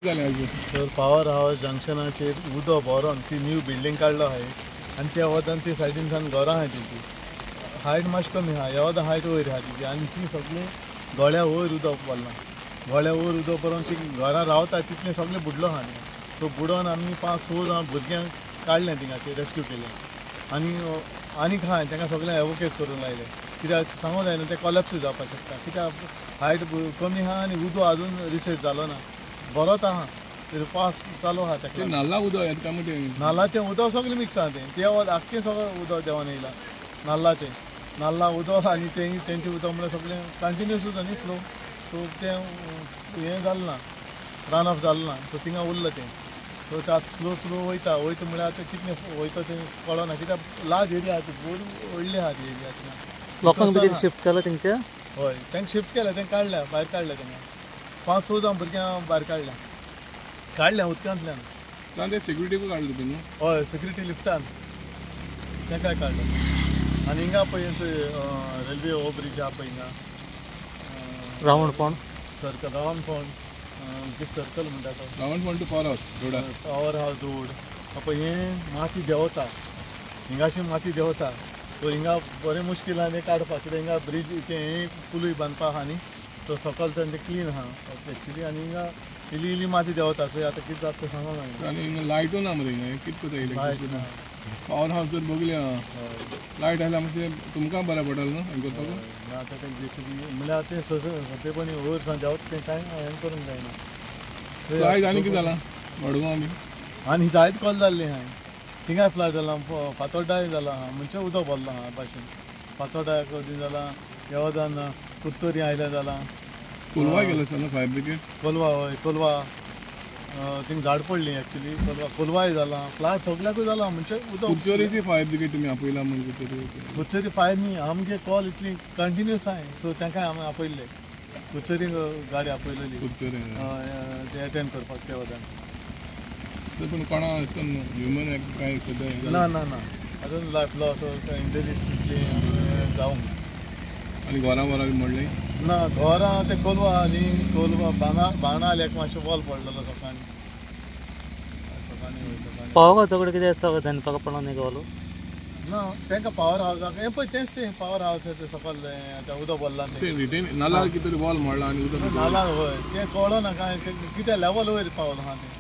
तर पावर हावस जंक्शनाचेर उदक भरोन ती न्यू बिल्डींग काडलो आहा आनी त्या वतान ती सायडीन सावन घरां आहा तेंची हायट मातशी कमी आहा, ह्या वतान हायट वयर आहा तेजी आनी ती सगळीं गळ्या वयर उदक पडलां. गळ्या वयर उदक भरोन ती घरां रावता तितलें सगळें बुडलो आहा न्ही. सो बुडोन आमी 5-6 जाण भुरग्यांक काडलें थिंगाचेर रेस्क्यू केलें आनी आनीक आहा तांकां सगळें एवोकेट करूंक लायलें कित्याक सांगूंक जायना तें कॉलेप्स जावपाक शकता कित्याक हायट कमी आहा आनी उदक आजून रिसेट जालो ना, बरोच आहा पास चालू आहा ताका. नाल्ला उदक येता काय म्हणटा? नाल्लाचें उदक सगळें मिक्स आहा तें, तें आख्खें सगळें उदक देंवन येयलां नाल्लाचें, नाल्ला उदक आनी तें तेंचें उदक म्हणल्यार सगळें कंटिन्युअस उदक न्ही फ्लो, सो तें हें जालें ना, रन ऑफ जालें ना, सो थिंगा उरलें तें. सो ते आतां स्लो स्लो वयता वयता म्हणल्यार आतां कितलें वयता तें कळना कित्याक लार्ज एरिया आहा ती, भोव व्हडली आहा ती एरिया थिंगा. लोकांक भितर शिफ्ट केला तेंच्या? हय, तांकां शिफ्ट केलें, तांकां काडल्या भायर काडल्या तांकां 5-6 जाण भुरग्यांक भायर काडल्या, काडल्या उदकांतल्यान. ते सिक्युरिटीकूय काडले तुमी? हय, सिक्युरिटी लिफ्टान तांकांय काडलें. आनी हिंगा पळय रेल्वे हो ब्रिज आहा पळय हिंगा Ravan pond circle, Ravan pond circle म्हणटा तो, Ravan Pond to power house रोडार, पावर हावस रोड. पळय हें माती देंवता हिंगाशी माती देंवता, सो हिंगा बरें मुश्कील आहा काडपाक कित्याक हिंगा ब्रिज तें हें पुलूय बांदपाक आहा न्ही, तो सकयल तें क्लीन आहा एक्चुली आनी हिंगा इल्ली इल्ली माती देंवता. सो आतां कितें जाता तें सांगूंक जायना. आनी हिंगा लायटूय ना मरे हिंगा, कितें करता? लायट ना, पावर हावस जर बगले आहा, लायट आसल्यार मातशें तुमकां बरें पडटलें न्हू हें करपाक. ना आतां तें जेसीबी म्हणल्यार तें सोंपेपणी वयर सावन देंवता तें कांय हें करूंक जायना. आयज आनी कितें जालां मडगांव बी? आनी जायत कॉल जाल्ली आहा, थिंगाय फ्लड जालां, फातोड्डाय जालां आहा, म्हणजे उदक भरलां आहा भाशेन, फातोड्डाक जालां, ह्या वतान कुत्तोरी आयल्यार जालां, कोलवा गेलो आसा न्हू फायर ब्रिगेड? कोलवा, हय कोलवा थिंग झाड पडली एक्चुली, कोलवा कोलवाय जालां, फ्लड सगल्याकूय जालां म्हणजे उदक. कुचोरीची फायर ब्रिगेड तुमी आपयला म्हण? कुचोरी फायर न्ही, आमगे कॉल इतली कंटिन्युअस आहाय, सो तांकां आमी आपयल्ले, कुचोरी गाडी आपयलेली कुचोरी ते एटेंड करपाक त्या वतान. पूण कोणा अशें करून ह्युमन कांय सद्या ना ना ना अजून लायफ लॉस इंजरीज तितली जावंक. आनी घरां वरां बी मोडलीं ना? घरां तें कोलवा न्ही, कोलवा बांदा बाणाल्याक मातशें वॉल पडलेलो सकाळीं सकाळीं. पावर हावसा कडेन कितें आसा दनपाक पडोन गावलो ना तांकां पावर हावसाक हें पळय तेंच तें पावर हावस तें सकयल आतां उदक भरलां तें रिटेन नाला कितें तरी वॉल मोडला आनी उदक नाला, हय तें कळना कांय कितें लेवल वयर पावलां आहा तें.